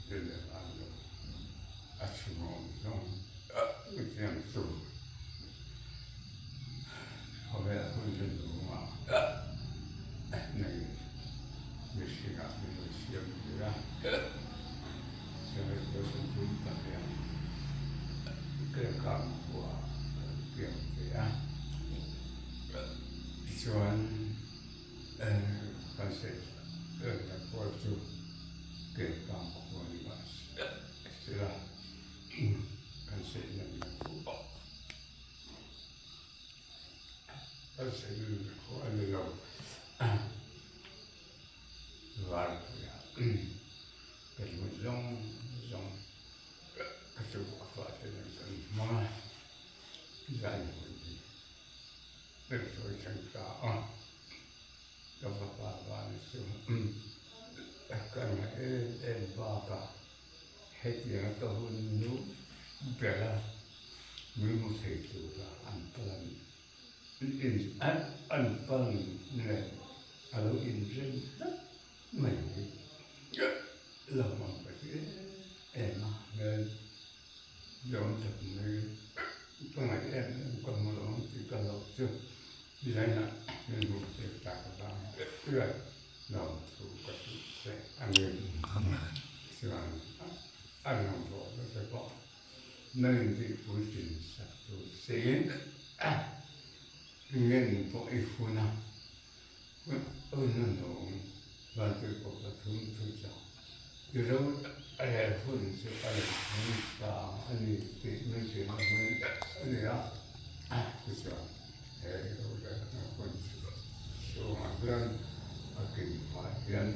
A chhungawm zawng thiam chu khawvel hun hi lungah nei mihringah min lo siam tir a, Seventh hian Kelkang khua kan piang ve a, tichuan kan sawi pawh chu Kelkang khua ni mah sela kan sawi lanna pawh kan sawi lanna pawh a ni lo. Varpuiah ka hmu zawng zawng ka chu a fate nen kan hmang a, zai hun hi kan sawi thleng ta a, ka fapa vana chu ka ngaih em em bakah hetianga ka hun nu bera min hmu thei tura an plan an plan nen a lo inrem tlat mai hi lo hmang ka ti em em a, hmel zawm tak mai ka ngaih em em ka hmu lo ang tih ka hlauh chu zainah min hmuh tir tak avang hian lawmthu ka tih che a ni. Chuan a rawngbawlna te pawh na intihpui tin sak tur chein ngen pawh i hun a, hun a nung vantirhkoh pathum thu chang i ro rel hun chu a lo thleng ta a ni tih min hrilhna hun a ni a, tichuan he ro relna hun chu chhungah hian a kin hma hian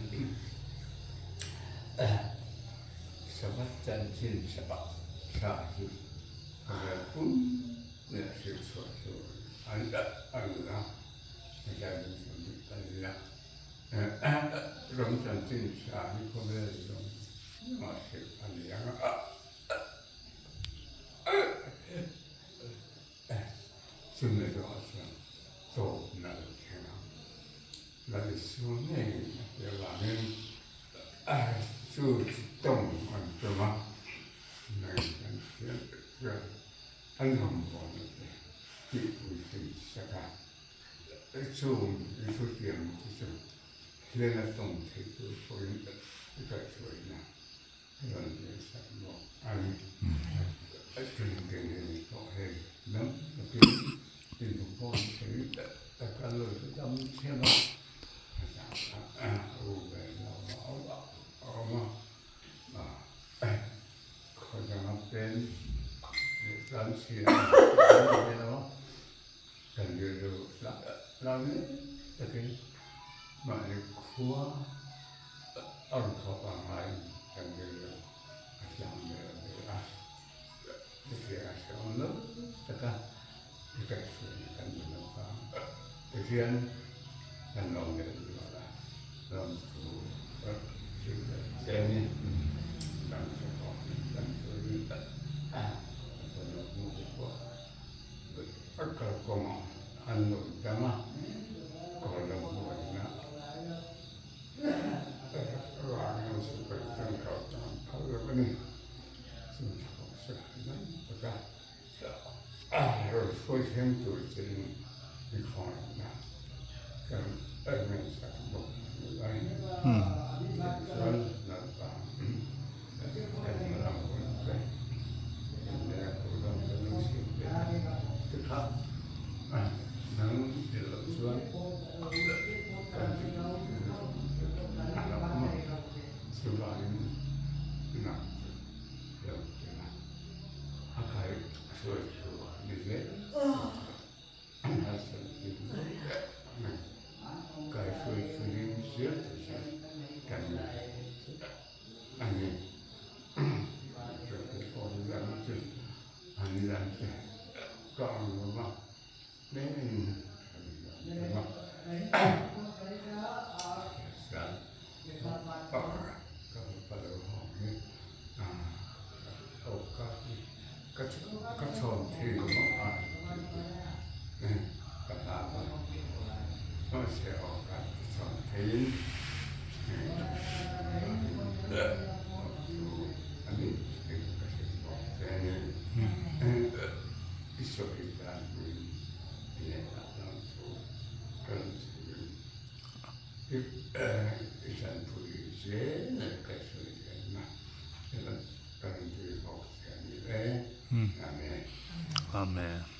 Sabbath chanchin tha hi khawvel pum leh hrilh chhuah tur an ni a, hetiang in sawmhnih pali a ram chanchin tha hi khawvel zawng zawngah hrilh a ni ang a. Chumi erawh chuan tawpna a lo thleng ang. Lal Isua ngeiin a tih avangin chu tawng an tum a, nang kan hriat chuan an rawngbawlna te tihpuitlin sak a, chung i thutiam te chu hlena tawng theih tur pawhin i kaihhruaina rawn hriat sak bawk a ni. Tun pawh hei dam takin inhmukhawm thei taka lo dam thleng a, a u ve lo a awm a, khaw danga pen leh tlan chhia a ni lo a, kan rilru tlang takin mahni khua A rawn thawk ang ngaiin kan rilru a tlang ve ve a, hetiang a hrehawm lo taka i kaihhruaina kan ni lo vang tihian kan lo leh zual a, lawmthu hrilh leh che a ni. Kan hre pawh kan sawi a, a fanu hmuh te pawh a kalkawngah an lo dang a, kawr lo buaina. Kan ti a lo awm a, chuvangin nang chu lo ti la, a kai hruai chu ni zel harsat tin mai kai hruai chu ni zel tur chuan kan a ni. An zan te ka ang lo va. I tanpui zel ka sawi zel a, kan ti bawk che a ni e. Amen. Amen.